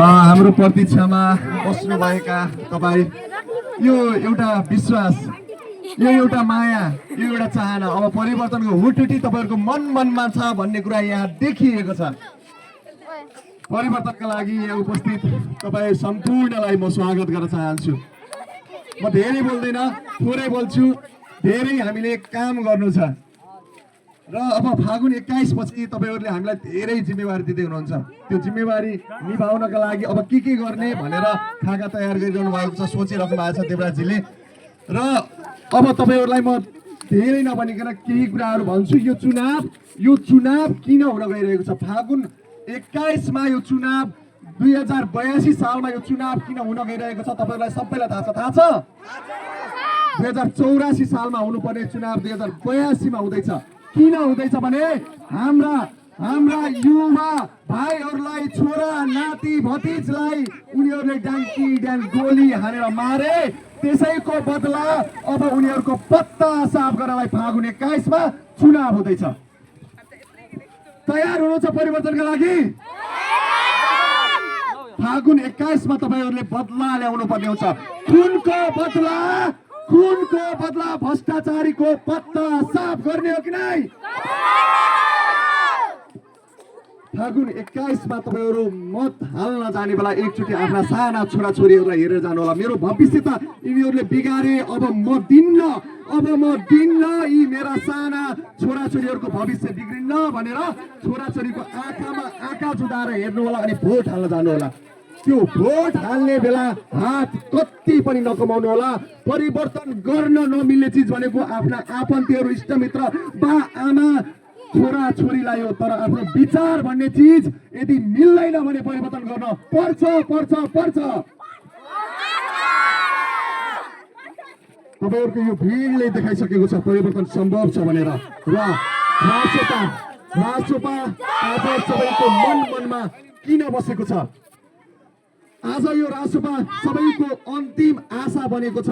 हाम्रो प्रतीक्षामा बस्नुभएका तपाईँ, यो एउटा विश्वास, यो एउटा माया, यो एउटा चाहना, अब परिवर्तनको हुटुटी तपाईँहरूको मनमा छ भन्ने कुरा यहाँ देखिएको छ। परिवर्तनका लागि यहाँ उपस्थित तपाईँ सम्पूर्णलाई म स्वागत गर्न चाहन्छु। म धेरै बोल्दैन, थोरै बोल्छु। धेरै हामीले काम गर्नु छ र अब फागुन 21 पछि तपाईहरुले हामीलाई धेरै जिम्मेवारी दिँदै हुनुहुन्छ। त्यो जिम्मेवारी निभाउनका लागि अब के गर्ने भनेर खाका तयार गरिरहनु भएको छ, सोचिराख्नु भएको छ देवराजजीले। र अब तपाईहरुलाई म धेरै नभनिकन केही कुराहरू भन्छु। यो चुनाव किन हुन गइरहेको छ? फागुन 21 मा यो चुनाव, 2082 सालमा यो चुनाव किन हुन गइरहेको छ तपाईहरुलाई सबैलाई थाहा छ। 2084 सालमा हुनुपर्ने चुनाव 2082 मा हुँदैछ। किन हुँदैछ भने हाम्रा युवा भाइहरूलाई, छोरा नाति भतिजलाई उनीहरूले ड्याङ गोली हानेर मारे। त्यसैको बदला अब उनीहरूको पत्ता साफ गर्नलाई फागुन 21 मा चुनाव हुँदैछ। तयार हुनुहुन्छ परिवर्तनका लागि? फागुन 21 मा तपाईहरुले बदला ल्याउनु पर्ने हुन्छ। खुनको बदला भ्रष्टाचारीको पत्ता साफ गर्ने हो कि नै? फागुन 21 मा तपाईहरु मत हाल्न जाने बेला एकचोटि आफ्ना साना छोराछोरीहरूलाई हेरेर जानु होला। मेरो भविष्य त यिनीहरूले बिगारे, अब म दिन्न यी मेरा साना छोराछोरीहरूको भविष्य बिग्रिन्न भनेर छोराछोरीको आँखामा आँखा जुदाएर हेर्नु होला अनि भोट हाल्न जानु होला। त्यो भोट हाल्ने बेला हात कति पनि नकमाउनु होला। परिवर्तन गर्न नमिल्ने चिज भनेको आफ्ना आफन्तीहरू, इष्टमित्र, बा आमा, छोरा छोरीलाई हो। तर आफ्नो विचार भन्ने चिज यदि मिल्दैन भने परिवर्तन गर्न पर्छ। तपाईहरुको यो भिडले देखाइसकेको छ परिवर्तन सम्भव छ भनेर। र रासोपा आज सबैको मनमा किन बसेको छ? आज यो रासोपा सबैको अन्तिम आशा बनेको छ।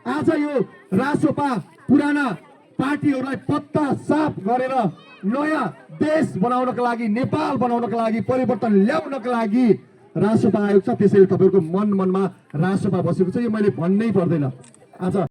आज यो रासोपा पुराना पार्टीहरूलाई पत्ता साफ गरेर नयाँ देश बनाउनका लागि, नेपाल बनाउनका लागि, परिवर्तन ल्याउनका लागि रासोपा आएको छ। त्यसैले तपाईहरुको मनमा रासोपा बसेको छ। यो मैले भन्नै पर्दैन। आज